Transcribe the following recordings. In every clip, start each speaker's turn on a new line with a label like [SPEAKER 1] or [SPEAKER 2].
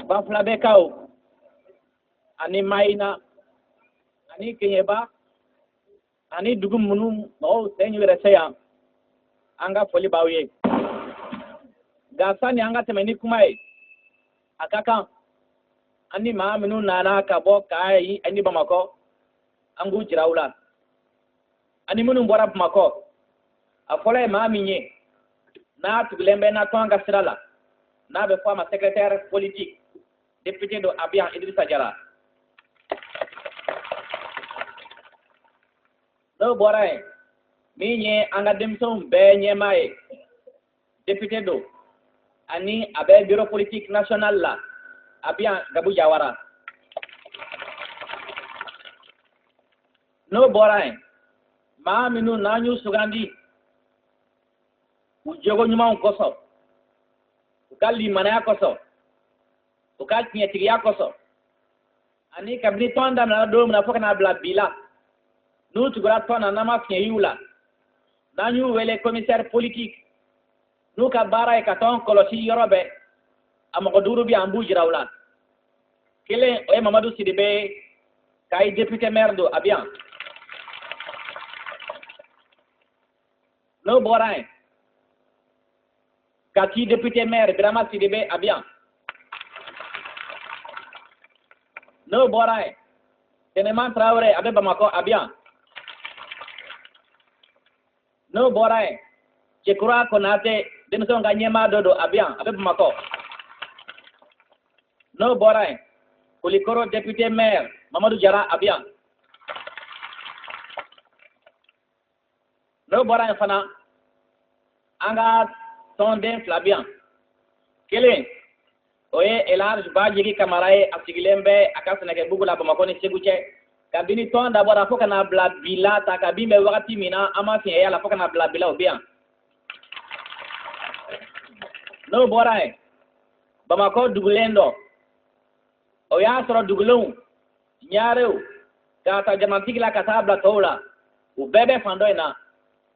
[SPEAKER 1] Bafulabɛkaw ani Mayina ani Keɲeba ani dugu minnu mɔgɔw sen y'u yɛrɛ se yan, an ka foli b'aw ye. Nka sani an ka tɛmɛ ni kuma ye, a ka kan an ni maa minnu nana ka bɔ Kayi ani Bamakɔ, an k'u jira u la. Ani minnu bɔra Bamakɔ, a fɔlɔ ye maa min ye n'a tugulen bɛ na tɔn ka sira la, n'a bɛ fɔ a ma secrétaire politique, député don, a bɛ yan, Idrissa Jara. N'o bɔra yen, min ye an ka denmisɛnw bɛɛ ɲɛmaa ye, député don ani a bɛ bureau politique national la, a bɛ yan, Gabu Jawara. N'o bɔra yen, maa minnu n'an y'u sugandi u jogo ɲumanw kosɔn, u ka limanaya kosɔn, u ka tiɲɛtigiya kosɔn, ani kabini tɔn daminɛna don min na fo ka n'a bila bi la, n'u tugura tɔn na, n'an ma fiɲɛ y'u la, n'an y'u wele commissaire politique, n'u ka baara ye ka tɔn kɔlɔsi yɔrɔ bɛɛ, a mɔgɔ duuru bɛ yan, an b'u jira u la. Kelen, o ye Mamadu Sidibe ye, Kayi député maire don, a bɛ yan. N'o bɔra yen, Kati député maire Birama Sidibe, a bɛ yan. N'o bɔra yen, Tɛnɛman Tarawele, a bɛ Bamakɔ, a bɛ yan. N'o bɔra yen, Cɛkura Konate, denmisɛnw ka ɲɛmaa dɔ don, a bɛ yan, a bɛ Bamakɔ. N'o bɔra yen, Kulikoro député maire Mamadu Jara, a bɛ yan. N'o bɔra yen fana, an ka tɔnden fila bɛ yan. Kelen, o ye Elhadj Bajigi Kamara ye, a sigilen bɛ a ka sɛnɛkɛbugu la Bamakɔ ni Segu cɛ. Kabini tɔn dabɔra fo ka n'a bila bi la ta, kabini bɛ wagati min na an ma fiɲɛ y'a la, fo ka n'a bila bi la, o bɛ yan. N'o bɔra yen, Bamakɔ dugulen dɔ, o y'a sɔrɔ dugulenw ɲarew k'a ta jamatigi la ka taa bila tɔw la, u bɛɛ bɛ fan dɔ in na.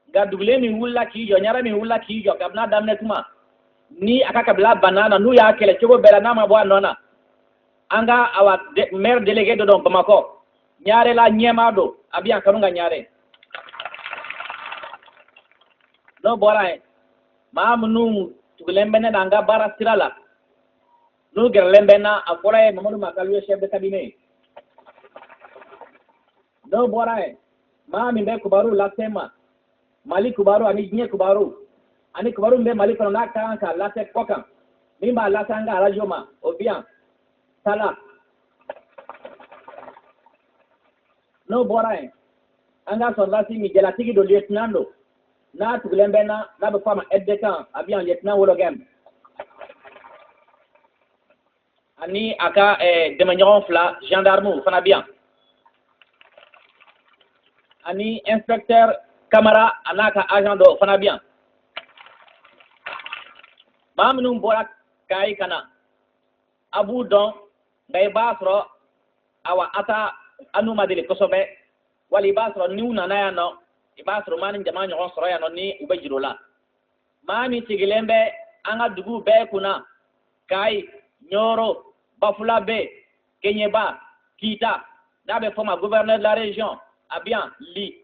[SPEAKER 1] Nka dugulen min wulila k'i jɔ, ɲare min wulila k'i jɔ kabini a daminɛ tuma, ni a ka kabila banna na, n'u y'a kɛlɛ cogo bɛɛ la, n'a ma bɔ a nɔ na, an ka awa maire délégué dɔ don Bamakɔ, ɲarela ɲɛmaa don, a bɛ yan, kanu ka ɲare. N'o bɔra yen, maa minnu tugulen bɛ ne na an ka baara sira la, n'u gɛrɛlen bɛ n na, a fɔlɔ ye Mamadu Makalu ye, chef de cabinet ye. N'o bɔra yen, maa min bɛ kibaru lase n ma, Mali kibaru ani diɲɛ kibaru ani kibaru min bɛ Mali kɔnɔ n'a ka kan k'a lase kɔ kan, min b'a lase an ka arajo ma, o bɛ yan, Tala. N'o bɔra yen, an ka sɔrɔdasi min jalatigi don, lieutenant don, n'a tugulen bɛ n na, n'a bɛ fɔ a ma aide de camp, a bɛ yan, lieutenant Wologɛm, ani a ka dɛmɛɲɔgɔn fila gendarme fana bɛ yan, ani inspecteur Kamara a n'a ka agent dɔ fana bɛ yan. Maa minnu bɔra Kayi ka na, a b'u dɔn, nka i b'a sɔrɔ awa a ta a n'u ma deli kosɛbɛ, wali i b'a sɔrɔ n'u nana yan nɔ, i b'a sɔrɔ maa ni jama ɲɔgɔn sɔrɔ yan nɔ ni u bɛ juru la. Maa min sigilen bɛ an ka dugu bɛɛ kunna, Kayi, Ɲɔrɔ, Bafulabe, Keɲeba, Kita, n'a bɛ fɔ ma gouverneur de la région, a bɛ yan, Li.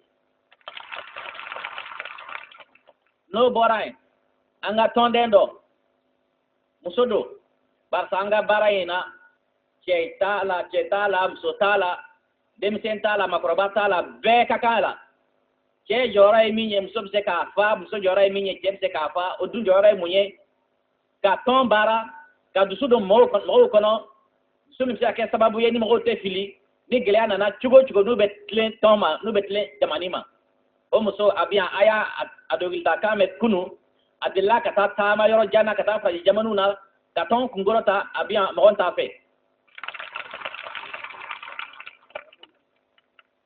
[SPEAKER 1] N'o bɔra yen, an ka tɔnden dɔ, muso don, barisa an ka baara in na, cɛ t'a la, cɛ t'a la, muso t'a la, denmisɛn t'a la, makɔrɔba t'a la, bɛɛ ka kan a la. Cɛ jɔyɔrɔ ye min ye, muso bɛ se k'a fa. Muso jɔyɔrɔ ye min ye, cɛ bɛ se k'a fa. O dun jɔyɔrɔ ye mun ye? Ka tɔn baara, ka dusu don mɔgɔw kɔnɔ, dusu min bɛ se ka kɛ sababu ye ni mɔgɔw tɛ fili, ni gɛlɛya nana cogo o cogo, n'u bɛ tilen tɔn ma, n'u bɛ tilen jamani ma. O muso, a bɛ yan, a y'a a dɔnkilida kan mɛn kunun. A delila ka taa taama yɔrɔ jan na, ka taa farajɛ jamanaw na, ka tɔn kunkɔrɔ ta, a bɛ yan, mɔgɔ t'a fɛ.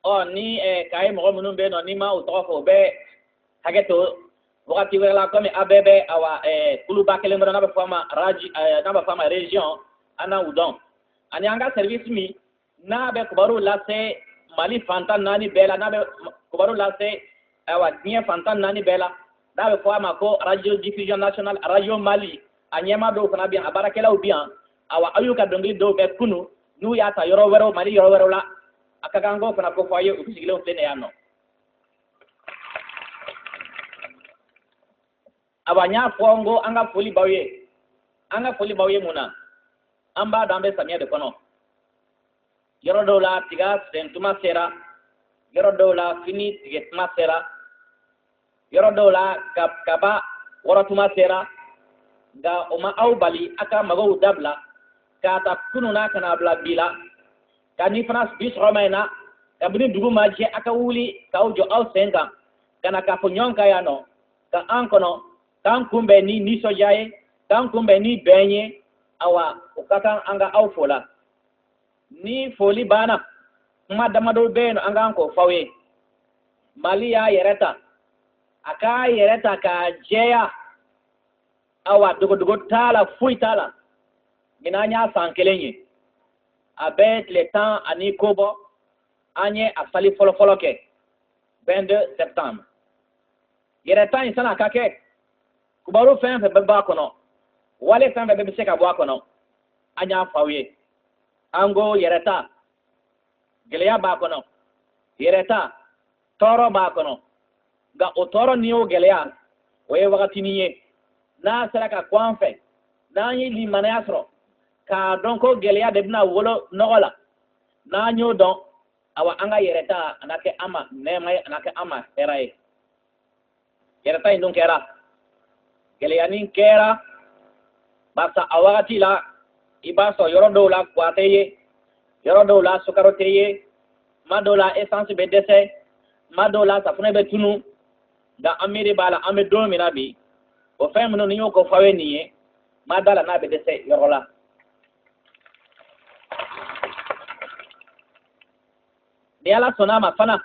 [SPEAKER 1] Ɔ ni Kayi mɔgɔ minnu bɛ yen nɔ, n'i ma u tɔgɔ fɔ, u bɛ hakɛ to. Wagati wɛrɛ la, komi a bɛɛ bɛ awa kuluba kelen kɔnɔ, n'a bɛ fɔ a ma raji, n'a bɛ fɔ a ma région, an na u dɔn. Ani an ka service min n'a bɛ kibaru lase Mali fan 14 bɛɛ la, n'a bɛ kibaru lase awa diɲɛ fan 14 bɛɛ la, n'a bɛ fɔ a ma ko radio diffusion nationale, Radio Mali, a ɲɛmaa dɔw fana bɛ yan, a baarakɛlaw bɛ yan. Awa, aw y'u ka dɔnkili dɔw bɛɛ kunu, n'u y'a ta yɔrɔ wɛrɛw, Mali yɔrɔ wɛrɛw la, a ka kan k'o fana ko fɔ aw ye. U sigilenw filɛ nin ye yan nɔ. Awa, n y'a fɔ n ko an ka foli b'aw ye. An ka foli b'aw ye mun na? An b'a dɔn an bɛ samiya de kɔnɔ. Yɔrɔ dɔw la tiga sɛn tuma sera, yɔrɔ dɔw la fini tigɛ tuma sera, yɔrɔ dɔw la kaba wɔrɔ tuma sera. Nka o ma aw bali a ka magow dabila k'a ta kunun na ka n'a bila bi la, ka ni fana bi sɔgɔma in na, kabini dugu ma jɛ, a ka wuli k'aw jɔ aw sen kan ka na k'a fɔ ɲɔgɔn kan yan nɔ, ka an kɔnɔ, k'an kunbɛn ni nisɔndiya ye, k'an kunbɛn ni bɛn ye. Awa, o ka kan an ka aw fo la. Ni foli banna, kuma damadɔ bɛ yen nɔ an k'an k'o f'aw ye. Mali y'a yɛrɛ ta, a k'a yɛrɛ ta k'a jɛya. Awa, dogodogo t'a la, foyi t'a la. Ɲinan an y'a san kelen ye, a bɛ tile 10 ani ko bɔ. An ye a sali fɔlɔfɔlɔ kɛ 22 septembre. Yɛrɛta in san'a ka kɛ, kibaru fɛn fɛn bɛ bɔ a kɔnɔ, wale fɛn fɛn bɛ se ka bɔ a kɔnɔ, an y'a fɔ aw ye. An ko yɛrɛta gɛlɛya b'a kɔnɔ, yɛrɛta tɔɔrɔ b'a kɔnɔ. Nka o tɔɔrɔ ni o gɛlɛya, o ye wagatinin ye. N'a sera ka ko an fɛ, n'an ye limanaya sɔrɔ k'a dɔn ko gɛlɛya de bɛna wolo nɔgɔ la, n'an y'o dɔn, awa, an ka yɛrɛta a na kɛ an ma nɛɛma ye, a na kɛ an ma hɛrɛ ye. Yɛrɛta in dun kɛra, gɛlɛyanin kɛra, barisa a wagati la i b'a sɔrɔ yɔrɔ dɔw la guwa tɛ ye, yɔrɔ dɔw la sukaro tɛ ye, tuma dɔw la esansi bɛ dɛsɛ, tuma dɔw la safunɛ bɛ tunu. Nka an miiri b'a la, an bɛ don min na bi, o fɛn minnu ni y'o ko fɔ aw ye nin ye, ma da la n'a bɛ dɛsɛ yɔrɔ la. Ni Ala sɔnna a ma fana,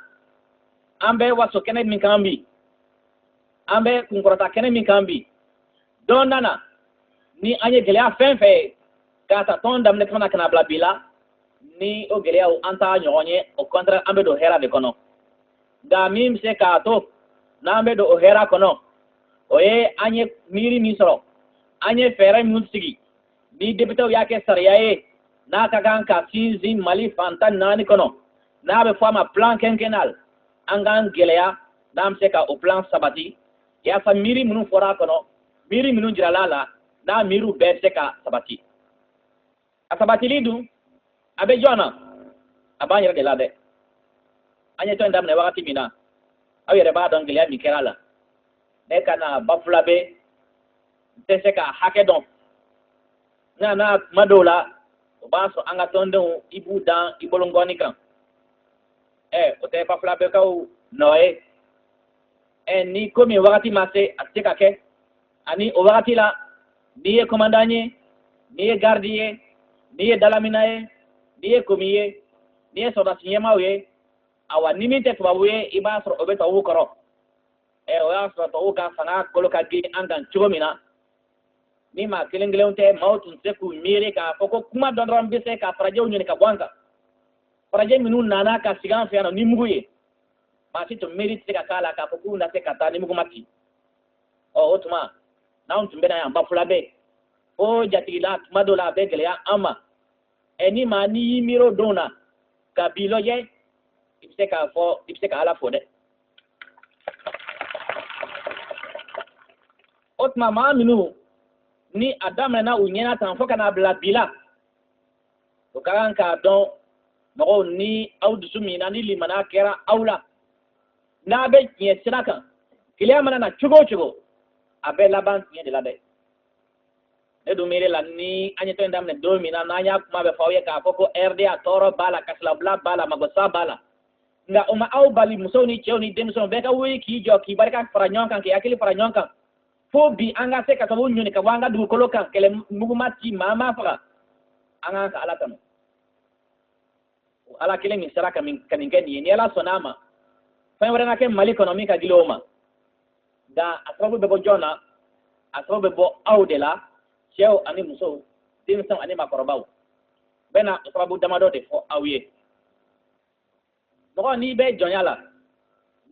[SPEAKER 1] an bɛ waso kɛnɛ min kan bi, an bɛ kunkɔrɔta kɛnɛ min kan bi, don nana ni an ye gɛlɛya fɛn fɛn ye k'a ta tɔn daminɛ tuma na ka na bila bi la, ni o gɛlɛyaw an t'a ɲɔgɔn ye. Au contraire, an bɛ don hɛrɛ de kɔnɔ. Nka min bɛ se k'a to n'an bɛ don o hɛrɛ kɔnɔ, o ye an ye miiri min sɔrɔ, an ye fɛɛrɛ min sigi, ni députéw y'a kɛ sariya ye n'a ka kan ka sinsin Mali fan 14 kɔnɔ, n'a bɛ fɔ a ma plan quinquennal. An k'an gɛlɛya n'an bɛ se ka o plan sabati, yaasa miiri minnu fɔra a kɔnɔ, miiri minnu jirala a la, n'a miiriw bɛɛ bɛ se ka sabati. A sabatili dun, a bɛ jɔn na? A b'an yɛrɛ de la dɛ. An ye tɔn in daminɛ wagati min na, aw yɛrɛ b'a dɔn gɛlɛya min kɛra a la. Ne ka na Bafulabe, n tɛ se k'a hakɛ dɔn, nka n'a kuma dɔw la, o b'a sɔrɔ an ka tɔndenw, i b'u dan i bolonkɔni kan. Ɛ, o tɛ Bafulabekaw nɔ ye. Ɛ, ni komi wagati ma se, a tɛ se ka kɛ. Ani o wagati la, n'i ye commandant ye, n'i ye garde ye, n'i ye dalamina ye, n'i ye komi ye, n'i ye sɔrɔdasi ɲɛmaaw ye, awa, ni min tɛ tubabu ye, i b'a sɔrɔ o bɛ tubabu kɔrɔ. Ɛ, o y'a sɔrɔ tubabu ka fanga kolo ka girin an kan cogo min na, ni maa kelen kelenw tɛ, maaw tun tɛ se k'u miiri k'a fɔ ko kuma dɔ dɔrɔn bɛ se ka farajɛw ɲini ka bɔ an kan. Farajɛ minnu nana ka sigi an fɛ yan nɔ ni mugu ye, maa si tun miiri tɛ se ka k'a la k'a fɔ k'u na se ka taa ni mugu ma ci. Ɔ, o tuma n'anw tun bɛ na yan Bafulabe, o jatigila tuma dɔw la a bɛ gɛlɛya an ma. Ɛ, ni maa n'i y'i miiri o don na ka bi lajɛ, i bɛ se k'a fɔ, i bɛ se ka Ala fo dɛ. O tuma maa minnu ni a daminɛna u ɲɛna tan fo ka n'a bila bi la, o ka kan k'a dɔn, mɔgɔw, ni aw dusu min na, ni limaniya kɛra aw la, n'a bɛ tiɲɛ sira kan, gɛlɛya mana na cogo o cogo, a bɛ laban tiɲɛ de la dɛ. Ne dun miiri la, ni an ye tɔn in daminɛ don min na, n'an y'a kuma bɛ fɔ aw ye k'a fɔ ko RDA tɔɔrɔ b'a la, kasilabila b'a la, magosa b'a la, nka o ma aw bali, musow ni cɛw ni denmisɛnw bɛɛ ka wuli k'i jɔ, k'i barika fara ɲɔgɔn kan, k'i hakili fara ɲɔgɔn kan, fo bi an ka se ka sababu ɲini ka bɔ an ka dugukolo kan, kɛlɛ muguma ci, maa ma faga. An k'an ka Ala tanu. O Ala kelen min sera ka min ka nin kɛ nin ye, ni Ala sɔnna a ma, fɛn wɛrɛ na kɛ Mali kɔnɔ min ka gili o ma. Nka a sababu bɛ bɔ jɔn na? A sababu bɛ bɔ aw de la, cɛw ani musow, denmisɛnw ani maakɔrɔbaw. N bɛna o sababu damadɔ de fɔ aw ye. Mɔgɔ, n'i bɛ jɔnya la,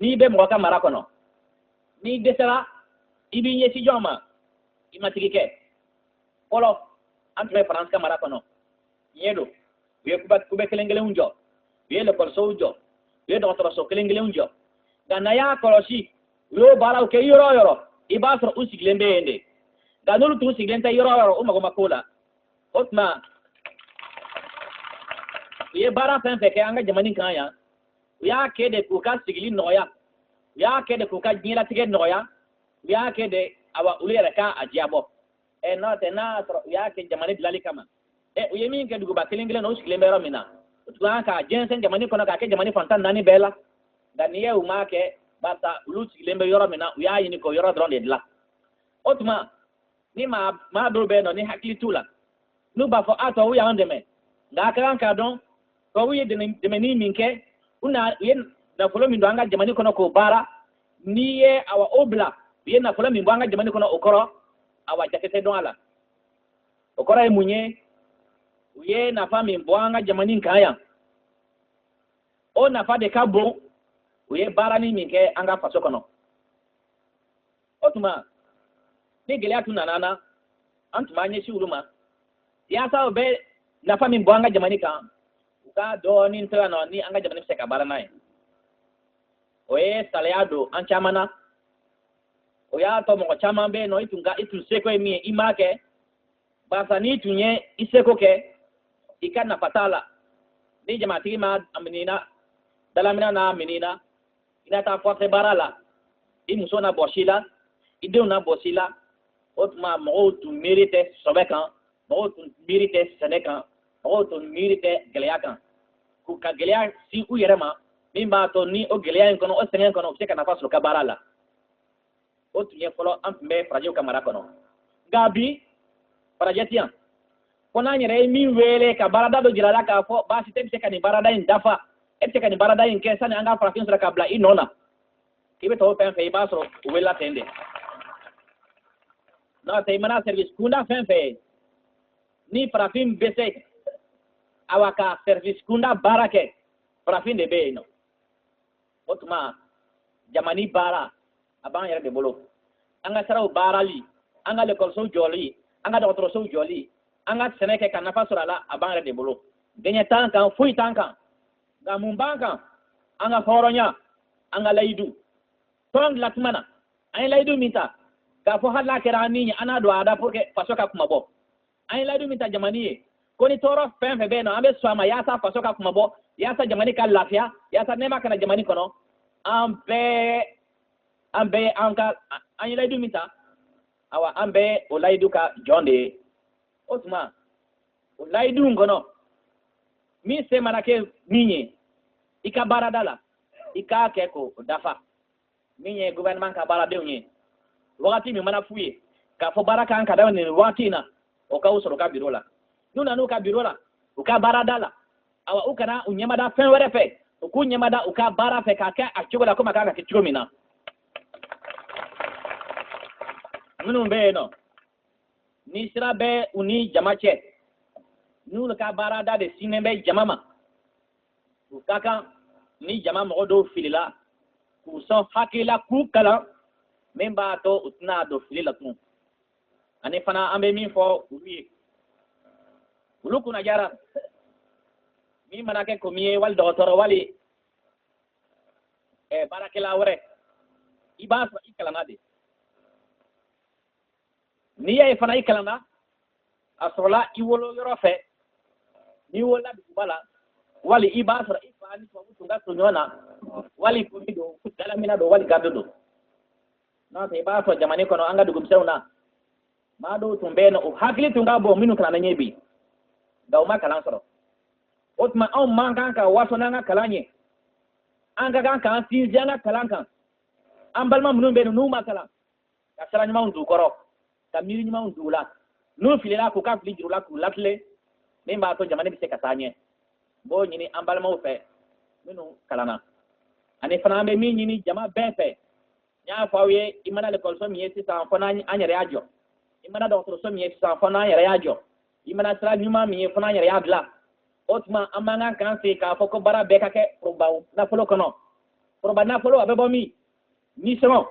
[SPEAKER 1] n'i bɛ mɔgɔ ka mara kɔnɔ, n'i dɛsɛra, i b'i ɲɛsin jɔn ma? I matigikɛ fɔlɔ. An tun bɛ Faransi ka mara kɔnɔ, tiɲɛ don, u ye kube kelen kelenw jɔ, u ye lekɔlisow jɔ, u ye dɔgɔtɔrɔso kelen kelenw jɔ. Nka n'a y'a kɔlɔsi, u y'o baaraw kɛ yɔrɔ o yɔrɔ, i b'a sɔrɔ u sigilen bɛ yen de. Nka n'olu tun sigilen tɛ yɔrɔ o yɔrɔ, u mago ma k'o la. O tuma, u ye baara fɛn fɛn kɛ an ka jamana kan yan, u y'a kɛ de k'u ka sigili nɔgɔya, u y'a kɛ de k'u ka diɲɛlatigɛ nɔgɔya, u y'a kɛ de awa olu yɛrɛ ka a diyabɔ. Ɛ, n'o tɛ, n'a y'a sɔrɔ u y'a kɛ jamana dilali kama, ɛ, u ye min kɛ duguba kelen kelen na, u sigilen bɛ yɔrɔ min na, u tun kan k'a jɛnsɛn jamana kɔnɔ k'a kɛ jamana fan 14 bɛɛ la. Nka n'i ye u m'a kɛ, barisa olu sigilen bɛ yɔrɔ min na, u y'a ɲini k'o yɔrɔ dɔrɔn de dilan. O tuma, ni maa dɔw bɛ yen nɔ, ni hakili t'u la, n'u b'a fɔ a tubabu y'an dɛmɛ, nka a ka kan k'a dɔn tubabu ye dɛmɛni min kɛ, u na u ye nafolo min don an ka jamana kɔnɔ k'o baara, n'i ye awa o bila u ye nafolo min bɔ an ka jamana kɔnɔ, o kɔrɔ awa jate tɛ dɔn a la. O kɔrɔ ye mun ye? U ye nafa min bɔ an ka jamana kan yan, o nafa de ka bon u ye baarani min kɛ an ka faso kɔnɔ. O tuma, ni gɛlɛya tun nana an na, an tun b'an ɲɛsin olu ma yaasa u bɛ nafa min bɔ an ka jamana kan, u ka dɔɔnin to yan nɔ ni an ka jamana bɛ se ka baara n'a ye. O ye salaya don an caman na. O y'a to mɔgɔ caman bɛ yen nɔ, i tun seko ye min ye, i m'a kɛ, barisa n'i tun ye i seko kɛ, i ka nafa t'a la. Ni jamatigi ma a minɛ i na, dalamina n'a minɛ i na, i na taa forcé baara la, i muso na bɔsi i la, i denw na bɔsi i la. O tuma, mɔgɔw tun miiri tɛ sɔbɛ kan, mɔgɔw tun miiri tɛ sɛnɛ kan, mɔgɔw tun miiri tɛ gɛlɛya kan, k'u ka gɛlɛya si u yɛrɛ ma min b'a to ni o gɛlɛya in kɔnɔ, o sɛgɛn kɔnɔ, u bɛ se ka nafa sɔrɔ u ka baara la. O tun ye fɔlɔ, an tun bɛ farajɛw ka mara kɔnɔ. Nka bi, farajɛ tɛ yan fo n'an yɛrɛ ye min wele ka baarada dɔ jira a la k'a fɔ baasi tɛ, e bɛ se ka nin baarada in dafa, e bɛ se ka nin baarada in kɛ sani an ka farafin sɔrɔ ka bila i nɔ na. I bɛ tɔw fɛn fɛn, i b'a sɔrɔ u welela ten de. N'o tɛ, i mana service kunda fɛn fɛn ye, ni farafin bɛ se awa ka service kunda baara kɛ, farafin de bɛ yen nɔ. O tuma, jamani baara a b'an yɛrɛ de bolo. An ka siraw baarali, an ka lekɔlisow jɔli, an ka dɔgɔtɔrɔsow jɔli, an ka sɛnɛ kɛ ka nafa sɔrɔ a la, a b'an yɛrɛ de bolo. Gɛɲɛ t'an kan, foyi t'an kan. Nka mun b'an kan? An ka hɔrɔnya, an ka layidu. Tɔn dilan tuma na, an ye layidu min ta k'a fɔ hali n'a kɛra an ni ye, an n'a don a da pour que faso ka kumabɔ. An ye layidu min ta jamani ye ko ni tɔɔrɔ fɛn fɛn bɛ yen nɔ, an bɛ sɔn a ma yaasa faso ka kumabɔ, yaasa jamani ka lafiya, yaasa nɛɛma kana jamani kɔnɔ. An bɛɛ an ka an ye layidu min ta, awa an bɛɛ o layidu ka jɔn de ye. O tuma, o layidu in kɔnɔ, min se mana kɛ min ye i ka baarada la, i k'a kɛ k'o dafa. Min ye gouvernement ka baaradenw ye, wagati min mana f'u ye k'a fɔ baara kan ka daminɛ nin wagati in na, o k'aw sɔrɔ u ka biro la. N'u nan'u ka biro la, u ka baarada la, awa u kana u ɲɛmada fɛn wɛrɛ fɛ, u k'u ɲɛmada u ka baara fɛ k'a kɛ a cogo la komi a kan ka kɛ cogo min na. Minnu bɛ yen nɔ ni sira bɛ u ni jama cɛ, n'olu ka baarada de sinnen bɛ jama ma, u ka kan ni jama mɔgɔ dɔw filila, k'u sɔn hakili la, k'u kalan min b'a to u tɛna don fili la tun. Ani fana, an bɛ min fɔ olu ye, olu kunnajara min mana kɛ komi ye, wali dɔgɔtɔrɔ, wali baarakɛla wɛrɛ, i b'a sɔrɔ i kalanna de. N'i y'a ye fana i kalanna, a sɔrɔla i wolo yɔrɔ fɛ. N'i wolola duguba la, wali i b'a sɔrɔ i fa ni tubabu tun ka surun ɲɔgɔn na, wali komi don, dalamina don, wali garde don. N'o tɛ, i b'a sɔrɔ jamana kɔnɔ, an ka dugumisɛnw na, maa dɔw tun bɛ yen nɔ, u hakili tun ka bon minnu kalanna ɲɛ bi, nka u ma kalan sɔrɔ. O tuma, anw man kan ka waso n'an ka kalan ye. An ka kan k'an sinsin an ka kalan kan. An balima minnu bɛ yen n'u ma kalan, ka sira ɲumanw d'u kɔrɔ, ka miiri ɲumanw d'u la, n'u filila, k'u ka fili juru la, k'u latilen, min b'a to jamana bɛ se ka taa ɲɛ. N b'o ɲini an balimaw fɛ minnu kalanna. Ani fana, an bɛ min ɲini jama bɛɛ fɛ, n y'a fɔ aw ye, i mana lekɔliso min ye sisan, fo n'an yɛrɛ y'a jɔ. I mana dɔgɔtɔrɔso min ye sisan, fo n'an yɛrɛ y'a jɔ. I mana sira ɲuman min ye, fo n'an yɛrɛ y'a dilan. O tuma, an man kan k'an sigi k'a fɔ ko baara bɛɛ ka kɛ foroba nafolo kɔnɔ. Foroba nafolo, a bɛ bɔ min? Nisɔngɔ.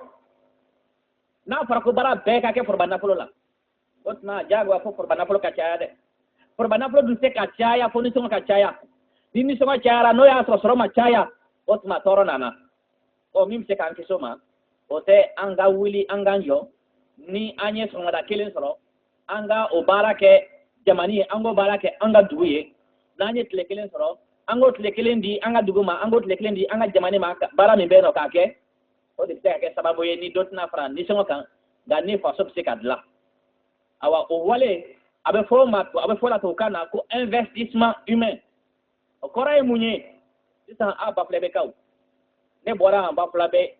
[SPEAKER 1] N'a fɔra ko baara bɛɛ ka kɛ foroba nafolo la, O tuma diyagoya fo foroba nafolo ka caya dɛ. Foroba nafolo dun tɛ ka caya fo nisɔngɔ ka caya. Ni nisɔngɔ cayara, n'o y'a sɔrɔ sɔrɔ ma caya, o tuma tɔɔrɔ nana. Ɔ, min bɛ se k'an kisi o ma, o tɛ an ka wuli an k'an jɔ ni an ye sɔgɔmada kelen sɔrɔ, an ka o baara kɛ jamani ye, an k'o baara kɛ an ka dugu ye. N'an ye tile kelen sɔrɔ, an k'o tile kelen di an ka dugu ma, an k'o tile kelen di an ka jamani ma, baara min bɛ yen nɔ k'a kɛ, o de bɛ se ka kɛ sababu ye ni dɔ tɛna fara nisɔngɔ kan, nka ni faso bɛ se ka dilan. Awa, o wale a bɛ fɔ o ma, a bɛ fɔ la tubabukan na ko investissement humain. O kɔrɔ ye mun ye? Sisan a Bafulabɛkaw, ne bɔra yan Bafulabɛ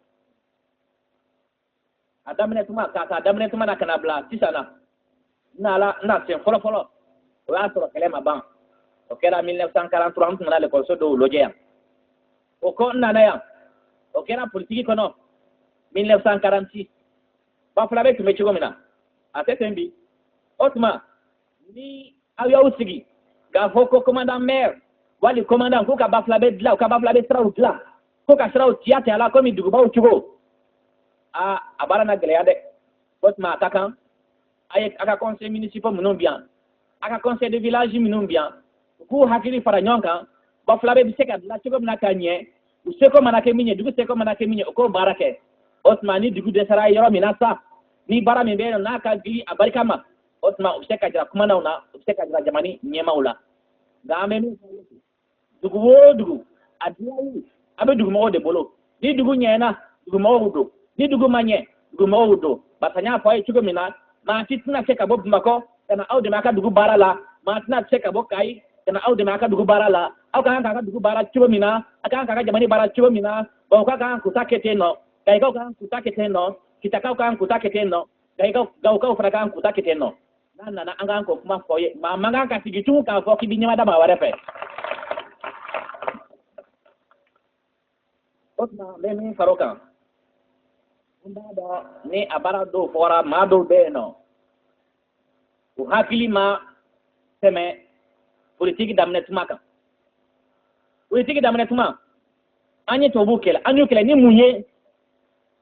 [SPEAKER 1] a daminɛ tuma, k'a ta daminɛ tuma na ka na bila sisan na, n nala n na sen fɔlɔ fɔlɔ, o y'a sɔrɔ kɛlɛ ma ban. O kɛra 1943, n tun nana lekɔliso dɔw lajɛ yan. O kɔ, n nana yan, o kɛra politiki kɔnɔ 1946. Bafulabɛ tun bɛ cogo min na, a tɛ ten bi. O tuma ni aw y'aw sigi k'a fɔ ko commandant maire wali commandant k'u ka Bafulabɛ dilan, u ka Bafulabɛ siraw dilan, ko ka siraw tiya tiya la komi dugubaw cogo, aa, a baara na gɛlɛya dɛ. O tuma a ka kan a ye a ka conseil municipal minnu bi yan, a ka conseil de village minnu bi yan, u k'u hakili fara ɲɔgɔn kan, Bafulabɛ bɛ se ka dilan cogo min na ka ɲɛ, u seko mana kɛ min ye, dugu seko mana kɛ min ye, u k'o baara kɛ. O tuma ni dugu dɛsɛra yɔrɔ min na sa, ni baara min bɛ yen nɔ n'a ka gili a barika ma, o tuma u bɛ se ka jira kumanaw na, u bɛ se ka jira jamani ɲɛmaaw la. Nka an bɛ min fɔ, dugu o dugu a dilanli a bɛ dugumɔgɔw de bolo. Ni dugu ɲɛna, dugumɔgɔw don. Ni dugu ma ɲɛ, dugumɔgɔw don. Barisa n y'a fɔ a ye cogo min na, maa si tɛna se ka bɔ Bamakɔ ka na aw dɛmɛ a ka dugu baara la, maa tɛna se ka bɔ Kayi ka na aw dɛmɛ a ka dugu baara la. Aw ka kan k'a ka dugu baara cogo min na, a ka kan k'a ka jamana baara cogo min na, Bamakɔ ka kan k'u ta kɛ ten nɔ, Kayikaw ka kan k'u ta kɛ ten nɔ, Kitakaw ka kan k'u ta kɛ ten nɔ, Gayikaw, Gawukaw fana ka kan k'u ta kɛ ten nɔ. N'a nana, an kan k'o kuma fɔ ye, maa man kan ka sigi tugun k'a fɔ k'i bɛ ɲɛmada maa wɛrɛ fɛ. O tuma n bɛ min fara o kan, n b'a dɔn ni a baara dɔw fɔra, maa dɔw bɛ yen nɔ, u hakili ma tɛmɛ politiki daminɛ tuma kan. Politiki daminɛ tuma, an ye tubabuw kɛlɛ. An y'u kɛlɛ ni mun ye?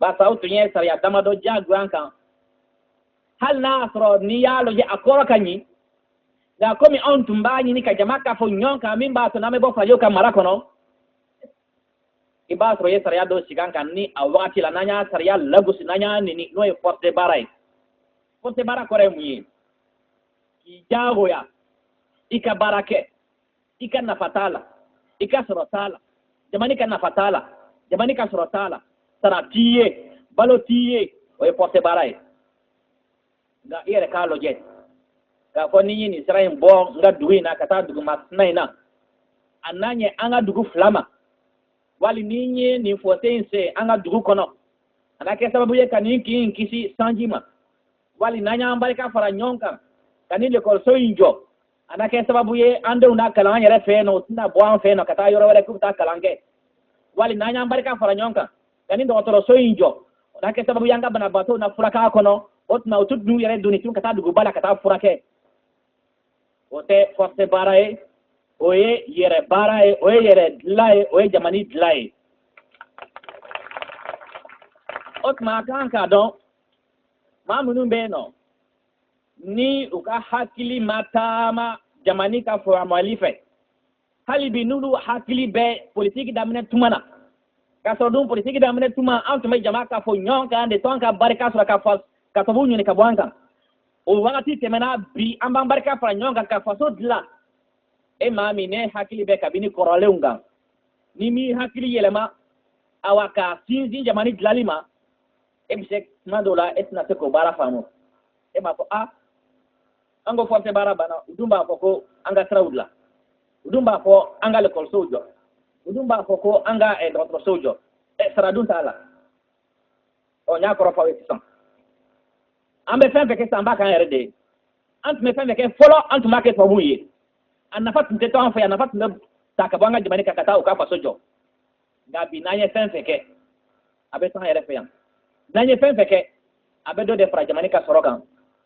[SPEAKER 1] Barisa u tun ye sariya damadɔ diyagoya an kan, hali n'a y'a sɔrɔ n'i y'a lajɛ a kɔrɔ ka ɲi, nka komi anw tun b'a ɲini ka jama k'a fɔ ɲɔgɔn kan min b'a to n'an bɛ bɔ farajɛw ka mara kɔnɔ, i b'a sɔrɔ i ye sariya dɔw sigi an kan ni a wagati la n'an y'a sariya lagosi, n'an y'a neni, n'o ye force baara ye. Force baara kɔrɔ ye mun ye? K'i diyagoya i ka baara kɛ, i ka nafa t'a la, i ka sɔrɔ t'a la, jamana ka nafa t'a la, jamana ka sɔrɔ t'a la, sara t'i ye, balo t'i ye, o ye force baara ye. Nka i yɛrɛ k'a lajɛ k'a fɔ ni n ye nin sira in bɔ n ka dugu in na ka taa dugu masina in na, a n'a ɲɛ an ka dugu fila ma, wali ni n ye nin fossé in sen an ka dugu kɔnɔ, a na kɛ sababu ye ka nin kin in kisi sanji ma, wali n'an y'an barika fara ɲɔgɔn kan ka nin lekɔliso in jɔ, a na kɛ sababu ye an denw na kalan an yɛrɛ fɛ yen nɔ, u tɛna bɔ an fɛ yen nɔ ka taa yɔrɔ wɛrɛ k'u bɛ taa kalan kɛ, wali n'an y'an barika fara ɲɔgɔn kan ka nin dɔgɔtɔrɔso in jɔ, o na kɛ sababu ye an ka banabaatɔw na furakɛ a kɔnɔ, o tuma u t'u yɛrɛ doni tun ka taa duguba la ka taa furakɛ. O tɛ force baara ye, o ye yɛrɛ baara ye, o ye yɛrɛ dilan ye, o ye jamana dilan ye. O tuma a kan k'a dɔn maa minnu bɛ yen nɔ ni u ka hakili ma taama jamana ka faamuyali fɛ, hali bi n'olu hakili bɛ politiki daminɛ tuma na, k'a sɔrɔ dun politiki daminɛ tuma an tun bɛ jama ka fɔ ɲɔgɔn kan de tɔn ka barika sɔrɔ ka fa ka tubabuw ɲini ka bɔ an kan. O wagati tɛmɛna, bi an b'an barika fara ɲɔgɔn kan ka faso dilan. E maa min ne hakili bɛ kabini kɔrɔlenw kan, ni m'i hakili yɛlɛma awa k'a sinsin jamana dilanli ma, e bɛ se tuma dɔw la e tɛna se k'o baara faamu. E b'a fɔ a an ko force baara banna, u dun b'a fɔ ko an ka siraw dilan, u dun b'a fɔ an ka lekɔlisow jɔ, u dun b'a fɔ ko an ka dɔgɔtɔrɔsow jɔ, sara dun t'a la. Ɔ, n y'a kɔrɔ fɔ aw ye sisan, an bɛ fɛn fɛn kɛ sisan, an b'a k'an yɛrɛ de ye. An tun bɛ fɛn fɛn kɛ fɔlɔ, an tun b'a kɛ tubabuw ye, a nafa tun tɛ to an fɛ yan, a nafa tun bɛ ta ka bɔ an ka jamana kan ka taa u ka faso jɔ. Nka bi n'an ye fɛn fɛn kɛ, a bɛ to an yɛrɛ fɛ yan. N'an ye fɛn fɛn kɛ, a bɛ dɔ de fara jamana ka sɔrɔ kan,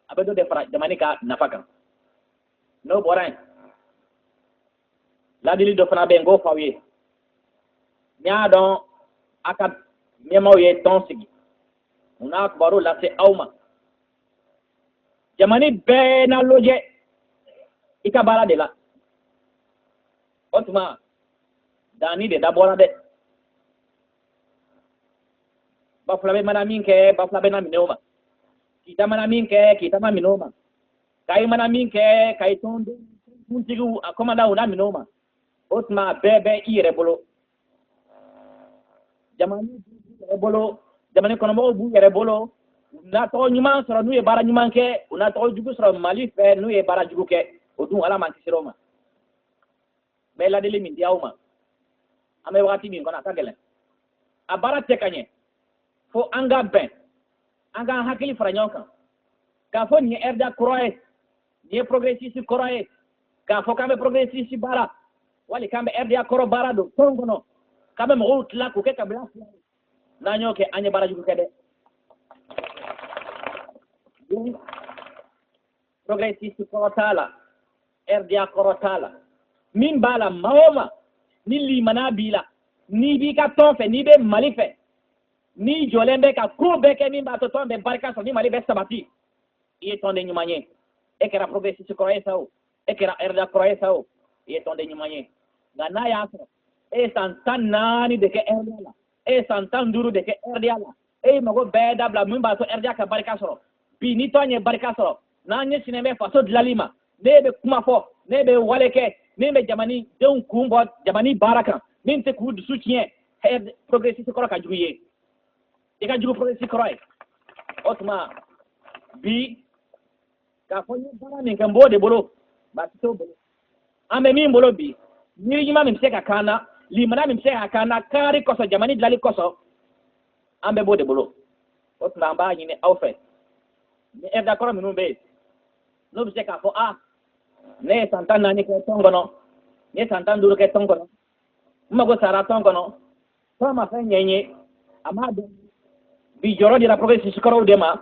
[SPEAKER 1] a bɛ dɔ de fara jamana ka nafa kan. N'o bɔra yen, ladili dɔ fana bɛ yen n k'o fɔ aw ye. N y'a dɔn a ka ɲɛmaaw ye tɔn sigi, u n'a kibaru lase aw ma. Jamani bɛɛ na lojɛ i ka baara de la. O tuma danni de dabɔra dɛ. Bafulabe mana min kɛ, Bafulabe na minɛ o ma. Kita mana min kɛ, Kita ma minɛ o ma. Kayi mana min kɛ, Kayi tɔnkuntigiw a kɔmandanw na minɛ o ma. O tuma bɛɛ bɛ i yɛrɛ bolo. Jamani b'u yɛrɛ bolo, jamani kɔnɔmɔgɔw b'u yɛrɛ bolo. U na tɔgɔ ɲuman sɔrɔ n'u ye baara ɲuman kɛ, u na tɔgɔ jugu sɔrɔ Mali fɛ n'u ye baara jugu kɛ. O dun Ala m'an kisira o ma. N bɛ ladili min di aw ma, an bɛ wagati min kɔnɔ a ka gɛlɛn. A baara tɛ ka ɲɛ fo an ka bɛn, an k'an hakili fara ɲɔgɔn kan k'a fɔ nin ye RDA kɔrɔ ye, nin ye progressiste kɔrɔ ye, k'a fɔ k'an bɛ progressiste baara wali k'an bɛ RDA kɔrɔ baara don tɔn kɔnɔ, k'an bɛ mɔgɔw tila k'u kɛ kabila fila ye. N'an y'o kɛ, an ye baara jugu kɛ dɛ. Progressiste kɔrɔ t'a la, RDA kɔrɔ t'a la. Min b'a la, maa o maa ni limana b'i la, n'i b'i ka tɔn fɛ, n'i bɛ Mali fɛ, n'i jɔlen bɛ ka ko bɛɛ kɛ min b'a to tɔn bɛ barika sɔrɔ, ni Mali bɛ sabati, i ye tɔnden ɲuman ye. E kɛra progressiste kɔrɔ ye sa o, e kɛra RDA kɔrɔ ye sa o, i ye tɔnden ɲuman ye. Nka n'a y'a sɔrɔ e ye san 14 de kɛ RDA la, e ye san 15 de kɛ RDA la, e ye mago bɛɛ dabila min b'a to RDA ka barika sɔrɔ. Bi ni tɔn ye barika sɔrɔ, n'an ɲɛsinnen bɛ faso dilanli ma, ne bɛ kuma fɔ, ne bɛ wale kɛ, min bɛ jamanadenw kun bɔ jamana baara kan, min tɛ k'u dusu tiɲɛ, progressiste kɔrɔ ka jugu ye. I ka jugu progressiste kɔrɔ ye. O tuma bi k'a fɔ n ye baara min kɛ, n b'o de bolo, maa si t'o bolo. An bɛ min bolo bi, miiri ɲuman min bɛ se ka k'an na, limaniya min bɛ se ka k'an na, kaari kosɔn, jamana dilanli kosɔn, an bɛɛ b'o de bolo. O tuma an b'a ɲini aw fɛ, ni RDA kɔrɔ minnu bɛ yen, n'u bɛ se k'a fɔ, a ne ye san 14 kɛ tɔn kɔnɔ, n ye san 15 kɛ tɔn kɔnɔ, n mago sara tɔn kɔnɔ, tɔn ma fɛn ɲɛ n ye, a m'a dɔn. Bi jɔyɔrɔ dira progressiste kɔrɔw de ma.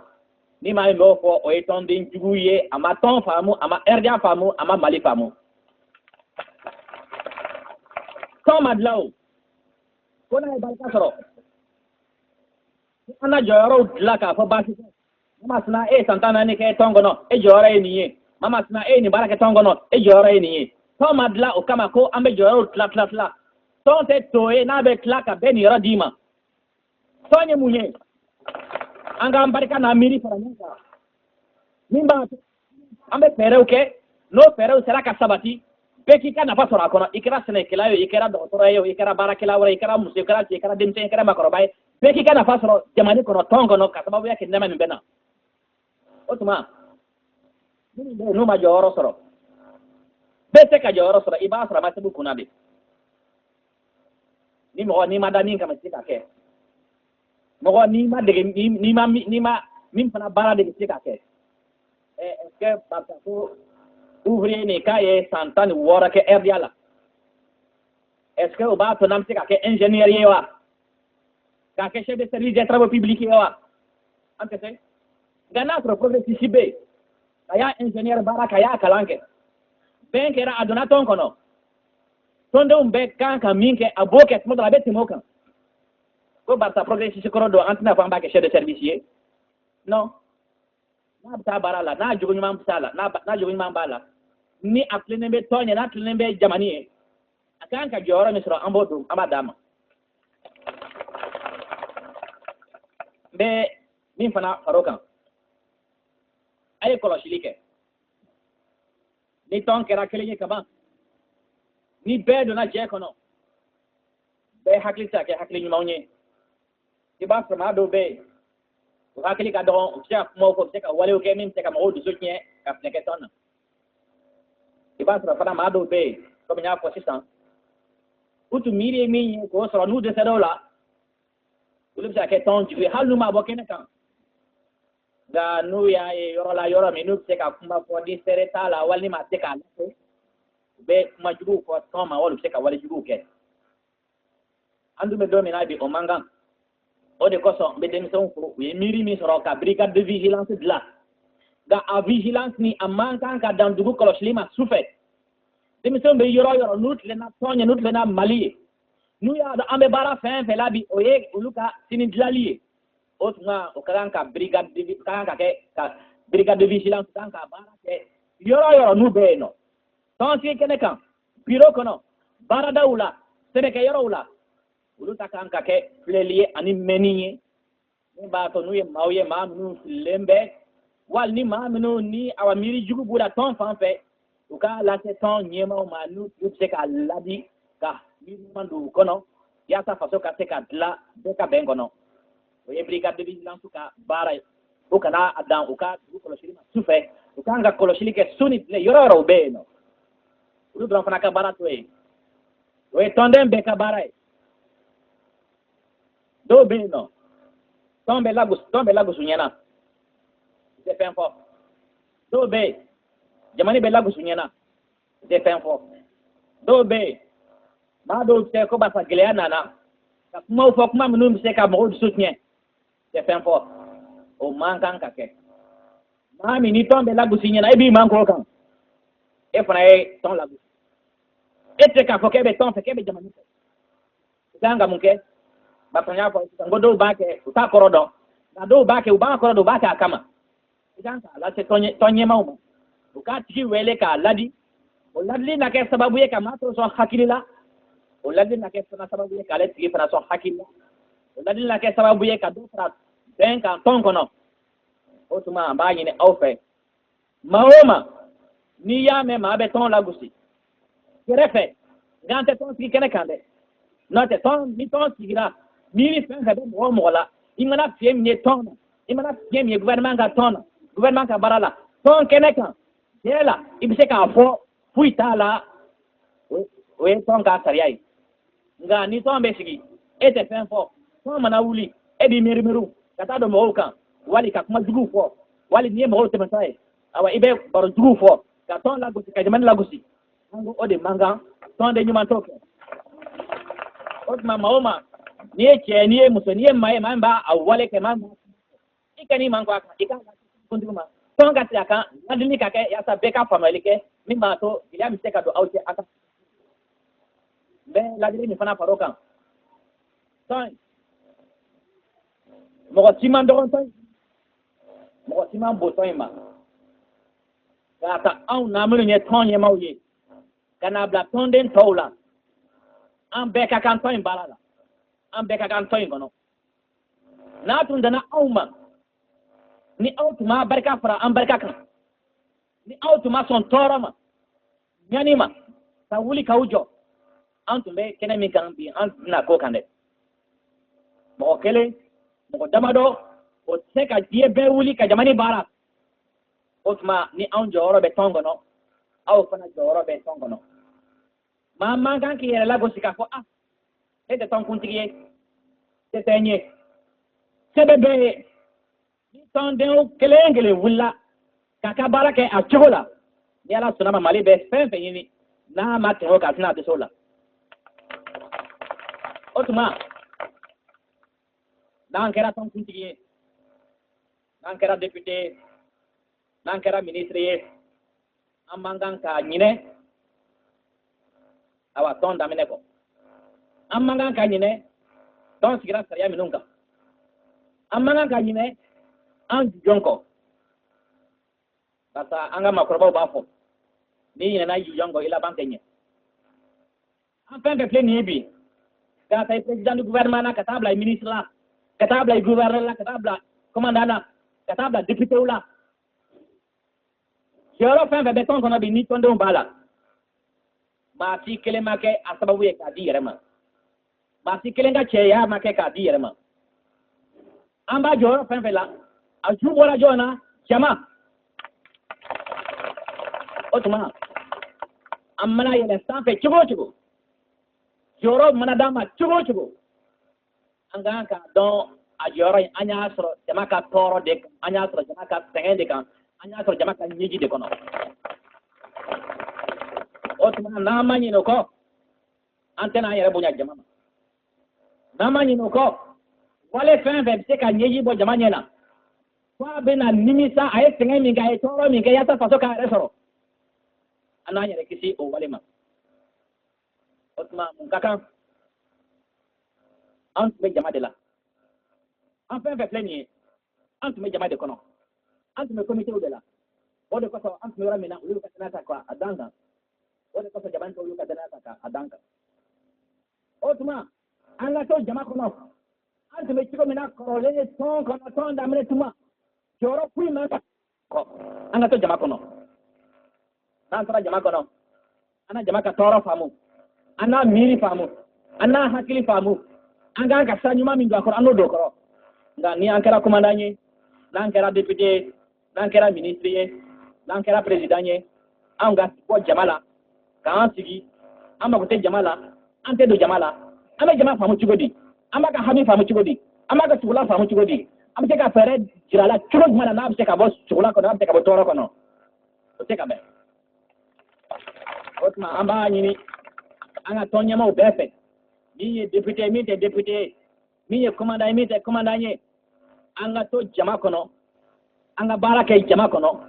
[SPEAKER 1] Ni maa min b'o fɔ, o ye tɔnden jugu ye, a ma tɔn faamu, a ma RDA faamu, a ma Mali faamu. Tɔn ma dilan o, ko n'a ye barika sɔrɔ, an na jɔyɔrɔw dilan k'a fɔ baasi tɛ. Mama Sina, e ye san 14 kɛ tɔn kɔnɔ, e jɔyɔrɔ ye nin ye. Mama Sina, e ye nin baara kɛ tɔn kɔnɔ, e jɔyɔrɔ ye nin ye. Tɔn ma dilan o kama ko an bɛ jɔyɔrɔw tila tila tila. Tɔn tɛ to ye n'a bɛ tila ka bɛɛ niyɔrɔ d'i ma. Tɔn ye mun ye? An k'an barika n'an miiri fara ɲɔgɔn kan. Min b'a to an bɛ fɛɛrɛw kɛ, n'o fɛɛrɛw sera ka sabati, bɛɛ k'i ka nafa sɔrɔ a kɔnɔ. I kɛra sɛnɛkɛla ye o, i kɛra dɔgɔtɔrɔ ye o, i kɛra baarakɛla wɛrɛ ye, i kɛra muso ye, i kɛra cɛ ye, i kɛra denmisɛn ye, i kɛra maakɔrɔba ye, bɛɛ k'i ka nafa sɔrɔ jamana kɔnɔ, tɔn kɔnɔ, ka sababuya kɛ nɛɛma min bɛ na. O tuma minnu bɛ yen n'u ma jɔyɔrɔ sɔrɔ, bɛɛ tɛ ka jɔyɔrɔ sɔrɔ, i b'a sɔrɔ a ma sɛbɛn kunna de. Ni mɔgɔ n'i ma da min kama, i tɛ se ka kɛ. Mɔgɔ n'i ma dege, n'i ma, n'i ma min fana baara dege, i tɛ se ka kɛ. Est-ce que barisa ko ouvrier nin k'a ye san 16 kɛ RDA la, est-ce que o b'a to n'an bɛ se ka kɛ ingénieur ye wa? K'a kɛ chef de service des travaux publics ye wa? An tɛ se. Nka n'a sɔrɔ progressiste bɛ yen, a y'a ingénieur baara kɛ, a y'a kalan kɛ, bɛn kɛra, a donna tɔn kɔnɔ, tɔndenw bɛɛ kan ka min kɛ, a b'o kɛ, tuma dɔ la a bɛ tɛmɛ o kan. Ko barisa progressiste kɔrɔ don, an tɛna fɔ an b'a kɛ chef de service ye. Non, n'a bɛ taa baara la, n'a jogo ɲuman bɛ la, n'a jogo ɲuman b'a la, ni a tilennen bɛ tɔn ye, n'a tilennen bɛ jamana ye, a kan ka jɔyɔrɔ min sɔrɔ, an b'o don, an b'a d'a ma. N bɛ min fana far'o kan, a ye kɔlɔsili kɛ. Ni tɔn kɛra kelen ye kaban, ni bɛɛ donna jɛ kɔnɔ, bɛɛ hakili tɛ se ka kɛ hakili ɲumanw ye. I b'a sɔrɔ maa dɔw bɛ yen, u hakili ka dɔgɔn, u bɛ se ka kumaw fɔ, u bɛ se ka walew kɛ min bɛ se ka mɔgɔw dusu tiɲɛ ka fiɲɛ kɛ tɔn na. I b'a sɔrɔ fana maa dɔw bɛ yen, komi n y'a fɔ sisan, u tun miiri ye min ye k'o sɔrɔ, n'u dɛsɛra o la, olu bɛ se ka kɛ tɔn jugu ye, hali n'u ma bɔ kɛnɛ kan. Nka n'u y'a ye yɔrɔ la, yɔrɔ min n'u bɛ se ka kuma fɔ ni seere t'a la, walima a tɛ k'a lase, u bɛ kuma juguw fɔ tɔn ma, wali u bɛ se ka wale juguw kɛ. An dun bɛ don min na bi, o man kan. O de kosɔn n bɛ denmisɛnw fo, u ye miiri min sɔrɔ ka brigade de vigilance dilan. Nka a vigilance ni a man kan ka dan dugu kɔlɔsili ma su fɛ. Denmisɛnw bɛ yɔrɔ o yɔrɔ, n'u tilenna tɔn ye, n'u tilenna Mali ye, n'u y'a dɔn an bɛ baara fɛn fɛn la bi, o ye olu ka sini dilali ye. O tuma o ka kan ka brigade de ka kan ka kɛ ka Brigade de vigilance kan ka baara kɛ yɔrɔ o yɔrɔ n'u bɛ yen nɔ, tɔnsigi kɛnɛ kan, biro kɔnɔ, baaradaw la, sɛnɛkɛyɔrɔw la, olu ta kan ka kɛ filɛli ye ani mɛnni ye min b'a to n'u ye maaw ye, maa minnu fililen bɛ, wali ni maa minnu ni awa miiri jugu b'u la tɔn fan fɛ, u k'a lase tɔn ɲɛmaaw ma, n'u bɛ se k'a ladi ka miiri ɲuman don u kɔnɔ yaasa faso ka se ka dilan bɛɛ ka bɛn kɔnɔ. O ye brigade de vigilance ka baara ye. U kana a dan u ka dugu kɔlɔsili ma su fɛ, u kan ka kɔlɔsili kɛ su ni tile, yɔrɔ o yɔrɔ u bɛ yen nɔ. Olu dɔrɔn fana ka baara t'o ye, o ye tɔnden bɛɛ ka baara ye. Dɔw bɛ yen nɔ, tɔn bɛ lagosi ɲɛna, u tɛ fɛn fɔ. Dɔw bɛ yen, jamana bɛ lagosi ɲɛna, u tɛ fɛn fɔ. Dɔw bɛ yen, maa dɔw tɛ ko barisa gɛlɛya nana ka kumaw fɔ, kuma minnu bɛ se ka mɔgɔw dusu tiɲɛ, u tɛ fɛn fɔ. O man kan ka kɛ. Maa min ni tɔn bɛ lagosi ɲɛna, e b'i man k'o kan, e fana ye tɔn lagosi. E tɛ k'a fɔ k'e bɛ tɔn fɛ, k'e bɛ jamana fɛ. U kan ka mun kɛ? Barisa n y'a fɔ sisan ko dɔw b'a kɛ, u t'a kɔrɔ dɔn, nka dɔw b'a kɛ, u b'a kɔrɔ dɔn, u b'a kɛ a kama. I kan k'a lase tɔn ɲɛmaaw ma, u k'a tigi wele k'a ladi. O ladili na kɛ sababu ye ka maa tɔw sɔn hakili la, o ladili na kɛ fana sababu ye k'ale tigi fana sɔn hakili la, o ladili na kɛ sababu ye ka dɔ fara bɛn kan tɔn kɔnɔ. O tuma an b'a ɲini aw fɛ, maa o maa n'i y'a mɛn maa bɛ tɔn lagosi kɛrɛfɛ, nka an tɛ tɔn sigi kɛnɛ kan dɛ. N'o tɛ, tɔn ni tɔn sigira, miiri fɛn fɛn bɛ mɔgɔ o mɔgɔ la, i mana fiɲɛ min ye tɔn na, i mana fiɲɛ min ye gouvernement ka tɔn na, gouvernement ka baara la, tɔn kɛnɛ kan, jɛ la, i bɛ se k'a fɔ, foyi t'a la, o ye tɔn ka sariya ye. Nka ni tɔn bɛ sigi, e tɛ fɛn fɔ, tɔn mana wuli, e b'i miiri ka taa don mɔgɔw kan, wali ka kuma juguw fɔ, wali n'i ye mɔgɔw tɛmɛtɔ ye, awa i bɛ baro juguw fɔ ka tɔn lagosi, ka jamana lagosi, an ko o de man kan, tɔnden ɲuman t'o kɛ. O tuma maa o maa, n'i ye cɛ, n'i ye muso, n'i ye maa ye, maa min b'a a wale kɛ, maa min i kan'i man kɔ a kan, i k'a lase kuntigi ma, tɔn ka sigi a kan, ladili ka kɛ yaasa bɛɛ ka faamuyali kɛ min b'a to gɛlɛya bɛ se ka don aw cɛ. A ka n bɛ ladili min fana far'o kan, tɔn mɔgɔ si man dɔgɔn, tɔn mɔgɔ si man bon tɔn in ma, k'a ta anw na minnu ye tɔn ɲɛmaaw ye ka n'a bila tɔnden tɔw la, an bɛɛ ka kan tɔn in baara la, an bɛɛ ka kan tɔn in kɔnɔ. N'a tun danna anw ma, ni aw tun ma barika fara an barika kan, ni aw tun ma sɔn tɔɔrɔ ma, ɲani ma, ka wuli k'aw jɔ, an tun bɛ kɛnɛ min kan bi, an tɛna k'o kan dɛ. Mɔgɔ kelen, mɔgɔ damadɔ, o tɛ se ka diɲɛ bɛɛ wuli ka jamana baara. O tuma ni anw jɔyɔrɔ bɛ tɔn kɔnɔ, aw fana jɔyɔrɔ bɛ tɔn kɔnɔ. Maa man kan k'i yɛrɛ lagosi k'a fɔ: ah, ne tɛ tɔnkuntigi ye, se tɛ n ye. Se bɛ bɛɛ ye. Ni tɔndenw kelen kelen wulila k'a ka baara kɛ a cogo la, ni Ala sɔnna ma, Mali bɛ fɛn fɛn ɲini, n'a ma tɛmɛ o kan, a tɛna dɛsɛ o la. O tuma n'an kɛra tɔnkuntigi ye, n'an kɛra député ye, n'an kɛra ministre ye, an man kan ka ɲinɛ awa tɔn daminɛ kɔ, an man kan ka ɲinɛ tɔn sigira sariya minnu kan, an man kan ka ɲinɛ an jujɔn kɔ, barisa an ka maakɔrɔbaw b'a fɔ: n'i ɲinɛna i jujɔn kɔ, i laban tɛ ɲɛ. An fɛn fɛn filɛ nin ye bi, k'a ta i président du gouvernement na, ka taa bila i ministre la, ka taa bila i gouverneur la, ka taa bila commandant na, ka taa bila député la, jɔyɔrɔ fɛn fɛn bɛ tɔn kɔnɔ bi, ni tɔndenw b'a la, maa si kelen ma kɛ a sababu ye k'a di yɛrɛ ma, maa si kelen ka cɛya ma kɛ k'a di yɛrɛ ma. An b'a jɔyɔrɔ fɛn fɛn la, a ju bɔra jɔn na? Jama. O tuma an mana yɛlɛ sanfɛ cogo o cogo, jɔyɔrɔ mana d'an ma cogo o cogo, an kan k'a dɔn a jɔyɔrɔ in, an y'a sɔrɔ jama ka tɔɔrɔ de kan, an y'a sɔrɔ jama ka sɛgɛn de kan, an y'a sɔrɔ jama ka ɲɛji de kɔnɔ. O tuma n'an ma ɲinɛ o kɔ, an tɛna an yɛrɛ bonya jama ma. N'an ma ɲinɛ o kɔ, wale fɛn fɛn bɛ se ka ɲɛji bɔ jama ɲɛ na, fo a bɛna nimisa a ye sɛgɛn min kɛ, a ye tɔɔrɔ min kɛ yaasa faso k'a yɛrɛ sɔrɔ, an n'an yɛrɛ kisi o wale ma. O tuma mun ka kan? An tun bɛ jama de la. An fɛn fɛn filɛ nin ye, an tun bɛ jama de kɔnɔ. An tun bɛ komitew de la. O de kosɔn an tun bɛ yɔrɔ min na, olu ka danaya ta k'a d'an kan. O de kosɔn jamana tɔw y'u ka danaya ta k'a d'an kan. O tuma an ka to jama kɔnɔ. An tun bɛ cogo min na kɔrɔlen ye tɔn kɔnɔ, tɔn daminɛ tuma, jɔyɔrɔ foyi man ka kɔ. An ka to jama kɔnɔ. N'an taara jama kɔnɔ, an na jama ka tɔɔrɔ faamu, an n'a miiri faamu, an n'a hakili faamu, an k'an ka sira ɲuman min don a kɔrɔ, an n'o don o kɔrɔ. Nka ni an kɛra commandant ye, n'an kɛra député ye, n'an kɛra ministre ye, n'an kɛra président ye, anw ka bɔ jama la k'an sigi, an mako tɛ jama la, an tɛ don jama la. An bɛ jama faamu cogo di? An b'a ka hami faamu cogo di? An b'a ka sugula faamu cogo di? An bɛ se ka fɛɛrɛ jira a la cogo jumɛn na n'a bɛ se ka bɔ sugula kɔnɔ, n'a bɛ se ka bɔ tɔɔrɔ kɔnɔ? O tɛ ka bɛn. O tuma an b'a ɲini an ka tɔn ɲɛmaaw bɛɛ fɛ, min ye député ye, min tɛ député ye, min ye commandant ye, min tɛ commandant ye, an ka to jama kɔnɔ, an ka baara kɛ jama kɔnɔ.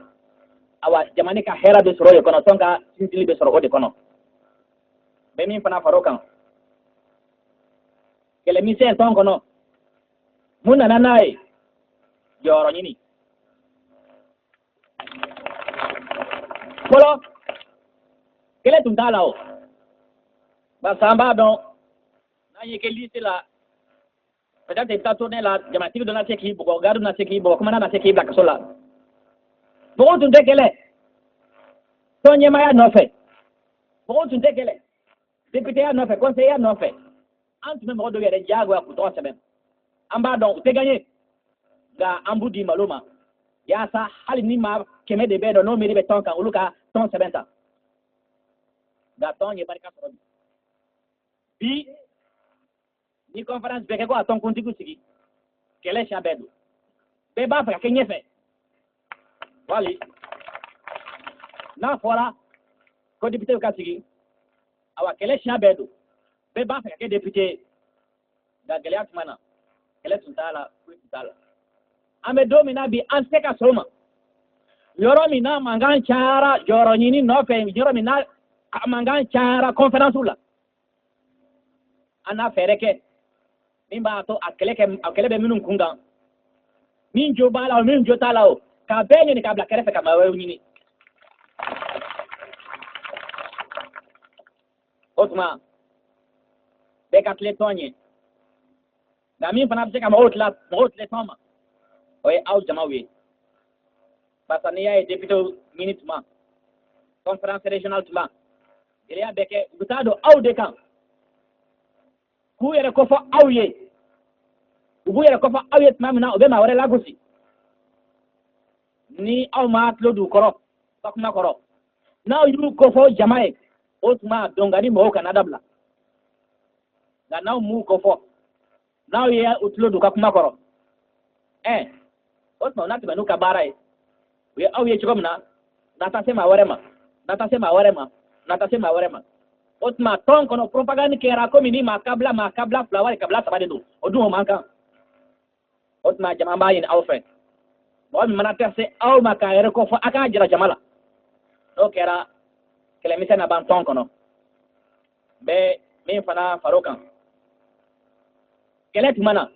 [SPEAKER 1] Awa, jamana ka hɛrɛ bɛ sɔrɔ o de kɔnɔ, tɔn ka sinsinli bɛ sɔrɔ o de kɔnɔ. Bɛ min fana far'o kan, kɛlɛmisɛn tɔn kɔnɔ, mun nana n'a ye? Jɔyɔrɔ ɲini. Fɔlɔ kɛlɛ tun t'a la o, barisa an b'a dɔn n'an ye kɛ liste la, peut-être i bɛ taa tournée la, jamatigi dɔ na se k'i bugɔ, garde na se k'i bugɔ, commandant na se k'i bila kaso la. Mɔgɔw tun tɛ kɛlɛ tɔn ɲɛmaaya nɔfɛ, mɔgɔw tun tɛ kɛlɛ députéya nɔfɛ, conseiller nɔfɛ. An tun bɛ mɔgɔ dɔw yɛrɛ diyagoya k'u tɔgɔ sɛbɛn. An b'a dɔn u tɛ gagner, nka an b'u di malo ma, yaasa hali ni maa 100 de bɛ yen nɔ n'o miiri bɛ tɔn kan, olu ka tɔn sɛbɛn ta. Nka tɔn ye barika sɔrɔ bi. Bi ni conférence bɛ kɛ ko a tɔnkuntigiw sigi, kɛlɛ siya bɛɛ don, bɛɛ b'a fɛ ka kɛ ɲɛfɛ. Wali n'a fɔra ko député ka sigi, awa kɛlɛ siya bɛɛ don, bɛɛ b'a fɛ ka kɛ député ye. Nka gɛlɛya tuma na, kɛlɛ tun t'a la, foyi tun t'a la. An bɛ don min na bi, an tɛ ka sɔn o ma. Yɔrɔ min na mankan cayara jɔyɔrɔ ɲini nɔfɛ, yɔrɔ min na mankan cayara conférence la, an n'a fɛɛrɛ kɛ min b'a to a kɛlɛ kɛ, a kɛlɛ bɛ minnu kun kan, min jo b'a la o, min jo t'a la o, k'a bɛɛ ɲini k'a bila kɛrɛfɛ ka maa wɛrɛw ɲini. O tuma bɛɛ ka tile tɔn ye. Nka min fana bɛ se ka mɔgɔw tila, mɔgɔw tile tɔn ma, o ye aw jamaw ye. Barisa n'i y'a ye député ɲini tuma, conférence régionale tuma, gɛlɛya bɛ kɛ, u bɛ taa don aw de kan k'u yɛrɛ kofɔ aw ye. U b'u yɛrɛ kofɔ aw ye tuma min na, u bɛ maa wɛrɛ lagosi. Ni aw ma tulo d'u kɔrɔ, ka kuma kɔrɔ, n'aw y'u kofɔ jama ye, o tuma dɔnkani mɔgɔw kana dabila. Nka n'aw m'u kofɔ, n'aw ye u tulo d'u ka kuma kɔrɔ, o tuma u na tɛmɛ n'u ka baara ye. U ye aw ye cogo min na, na taa se maa wɛrɛ ma, na taa se maa wɛrɛ ma, na taa se maa wɛrɛ ma. O tuma tɔn kɔnɔ propagande kɛra komi ni maa kabila, maa kabila fila wali kabila saba de don, o dun o man kan. O tuma jama b'a ɲini aw fɛ, mɔgɔ min mana tɛ se aw ma k'a yɛrɛ kofɔ, a k'a jira jama la. N'o kɛra, kɛlɛmisɛn na ban tɔn kɔnɔ. Bɛ min fana far'o kan, kɛlɛ tuma na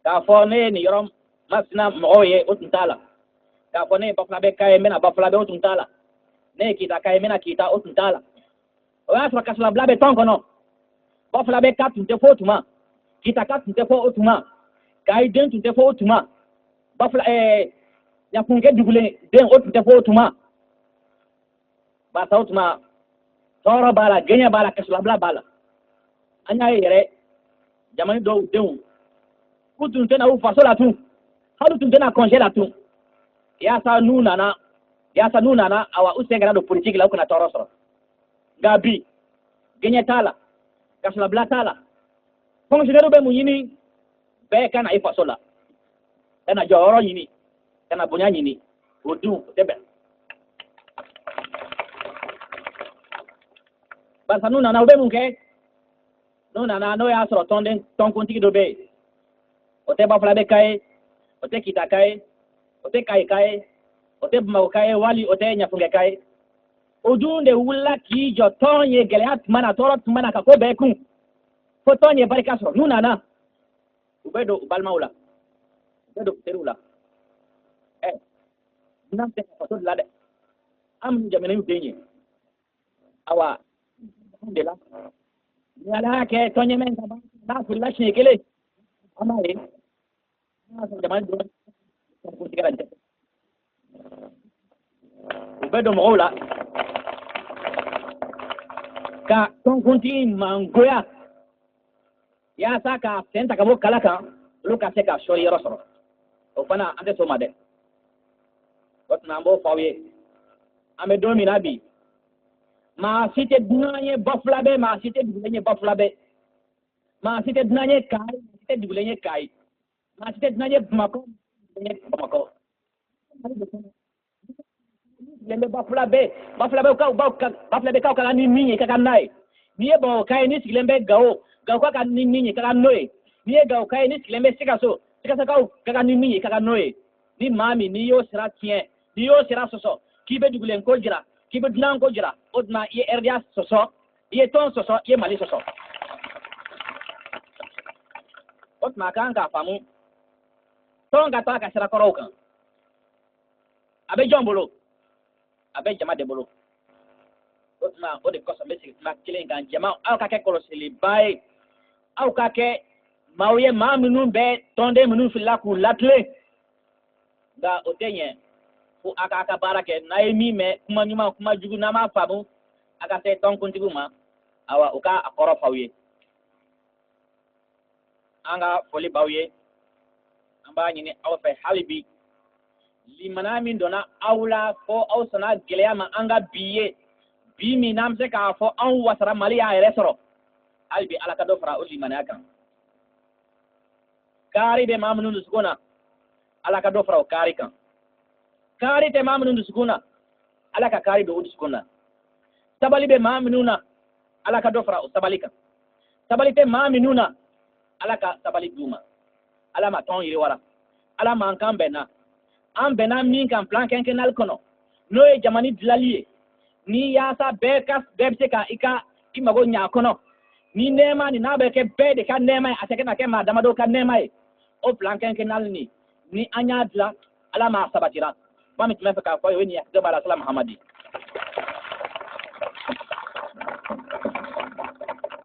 [SPEAKER 1] k'a fɔ ne ye nin yɔrɔ masina mɔgɔw ye, o tun t'a la. K'a fɔ ne ye Bafulabɛ ka ye, n bɛna Bafulabɛ, o tun t'a la. Ne ye Kita ka ye, n bɛna Kita, o tun t'a la. O y'a sɔrɔ kasolabila bɛ tɔn kɔnɔ. Bafulabɛ ka tun tɛ fɔ o tuma, Kita ka tun tɛ fɔ o tuma, Kayi den tun tɛ fɔ o tuma, Bafula Ɲakunkɛ dugulen den o tun tɛ fɔ o tuma. Barisa o tuma tɔɔrɔ b'a la, gɛɲɛ b'a la, kasolabila b'a la. An y'a ye yɛrɛ jamana dɔw denw k'u tun tɛna u faso la tun, hali u tun tɛna congé la tun, yaasa n'u nana, yaasa n'u nana, awa u sen kana don politique la, u kana tɔɔrɔ sɔrɔ. Nka bi gɛɲɛ t'a la, kasolabila t'a la. Fonctionnaire bɛ mun ɲini? Bɛɛ ka na i faso la, ka na jɔyɔrɔ ɲini, ka na bonya ɲini. O dun o tɛ bɛn. Barisa n'u nana, u bɛ mun kɛ? N'u nana, n'o y'a sɔrɔ tɔnden tɔnkuntigi dɔ bɛ yen, o tɛ Bafulabɛ ka ye, o tɛ Kita ka ye, o tɛ Kayi ka ye, o tɛ Bamakɔ ka ye, wali o tɛ Ɲafunkɛ ka ye, o dun de wulila k'i jɔ tɔn ye gɛlɛya tuma na, tɔɔrɔ tuma na, ka ko bɛɛ kun fo tɔn ye barika sɔrɔ. N'u nana, u bɛ don u balimaw la, u bɛ don u teriw la. Dunan tɛ ka faso dilan dɛ. An minnu jamana y'u den ye, awa, de la ni Ala y'a kɛ tɔn ɲɛmɛ ka ban, n'a filila siɲɛ kelen, an b'a ye n'a sɔrɔ jamana dɔrɔn kuntigɛ la dɛ. U bɛ don mɔgɔw la ka tɔnkuntigi mangoya yaasa k'a sen ta ka bɔ kala kan, olu ka se ka sɔri yɔrɔ sɔrɔ. O fana, an tɛ sɔn o ma dɛ. O tuma, an b'o fɔ aw ye, an bɛ don min na bi, maa si tɛ dunan ye Bafulabɛ, maa si tɛ dugulen ye Bafulabɛ, maa si tɛ dunan ye Kayi, maa si tɛ dugulen ye Kayi, maa si tɛ dunan ye Bamakɔ, Bamakɔ sigilen bɛ Bafulabɛ, Bafulabɛkaw, Bafulabɛkaw ka kan ni min ye, ka kan n'a ye. N'i ye Bamakɔka ye, n'i sigilen bɛ Gawo, Gawoka ka ni min ye, ka kan n'o ye. N'i ye Gawoka ye, n'i sigilen bɛ Sikaso, Sikasokaw ka kan ni min ye, ka kan n'o ye. Ni maa min n'i y'o sira tiɲɛ, n'i y'o sira sɔsɔ, k'i bɛ dugulen ko jira, k'i bɛ dunan ko jira, o tuma i ye RDA sɔsɔ, i ye tɔn sɔsɔ, i ye Mali sɔsɔ. O tuma, a kan k'a faamu, tɔn ka taa ka sira kɔrɔw kan. A bɛ jɔn bolo? A bɛ jama de bolo. O tuma, o de kosɔn n bɛ sigi kuma kelen kan: jama, aw ka kɛ kɔlɔsiliba ye, aw ka kɛ maaw ye, maa minnu bɛ tɔnden minnu filila k'u latilen. Nka o tɛ ɲɛ fo a k'a ka baara kɛ. N'a ye min mɛn, kuma ɲuman, kuma jugu, n'a m'a faamu, a ka se tɔnkuntigiw ma, awa, u ka a kɔrɔ f'aw ye. An ka foli b'aw ye. An b'a ɲini aw fɛ hali bi, limaniya min donna aw la fo aw sɔnna gɛlɛya ma, an ka bi ye bi min n'an bɛ se k'a fɔ anw wasara, Mali y'a yɛrɛ sɔrɔ, hali bi Ala ka dɔ fara o limaniya kan. Kaari bɛ maa minnu dusukun na, Ala ka dɔ fara o kaari kan. Kaari tɛ maa minnu dusukun na, Ala ka kaari don o dusukun na. Sabali bɛ maa minnu na, Ala ka dɔ fara o sabali kan. Sabali tɛ maa minnu na, Ala ka sabali d'u ma. Ala ma tɔn yiriwara, Ala m'an kan bɛnna, an bɛnna min kan plan quinquennal kɔnɔ, n'o ye jamana dilali ye, ni yaasa bɛɛ ka bɛɛ bɛ se ka i ka i mago ɲa a kɔnɔ, ni nɛɛma nin n'a bɛ kɛ bɛɛ de ka nɛɛma ye, a tɛ kɛ na kɛ maa damadɔ ka nɛɛma ye. O plan quinquennal nin, ni an y'a dilan, Ala m'a sabatira. Kuma min tun bɛ fɛ k'a fɔ ye, o ye nin ye. Hakɛ b'a la. Sala Mahamadi.